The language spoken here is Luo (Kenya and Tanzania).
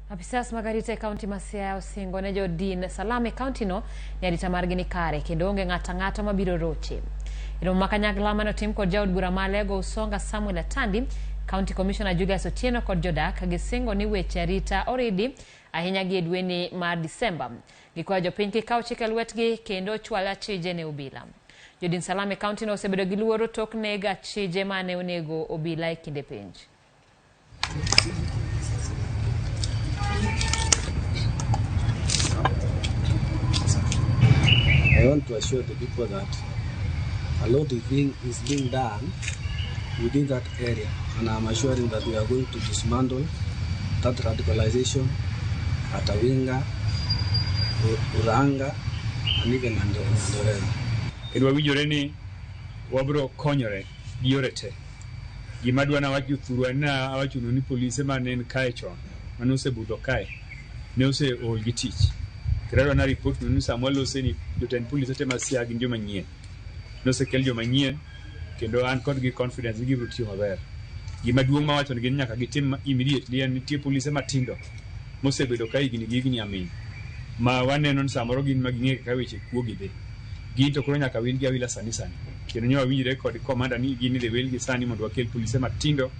Apisas mag arita e kaunti ma Siaya osingo ne jodin salam e kauntino ni arita margi ni kare kendo onge ng'ato ang'ata mabiro roche. E romo ma kanyakla mane otim kod jaod bura ma Alego Usonga Samuel Atandi, County Commissioner Julius Otieno kod jodak gisingo ni weche arita oridi ahinya gi e dweni mar Disemba. Gikwayo jopiny kik kaw chik e lwetgi kendo chwal achije ne obila. Jodin salam e kauntino osebedo gi luoro tok neg achije mane onego obila e kinde penj. I want to assure the people that a lot is being done within that area, and I'm assuring that we are going to dismantle that radicalization at Awinga, Uranga, and even Andorera. Kendo wawinjore ni wabiro konyore gi yore te. Gima adwa nawach jothurwa ni awachonu ni polise mane en kae chon mane osebudho kae ne oseol gi tich. Kendo adwa na report nu ni sama walose ni jotend polise te ma Siaya gin joma nyien. Nosekel joma nyien kendo an kodgi confidence ni gibiro tiyo maber. Gima duong' mawacho ni gin nyaka gitim immediately en nitie polise matindo mosebedo ka higni gi higni amin ma waneno ni samoro gin ma ging'e kaka weche kuo gi dhi. Gin to koro nyaka wilgi awila sani sani. Kendo nyo wawinjre kod commander ni gin idhi wilgi sani mondo wakel polise matindo.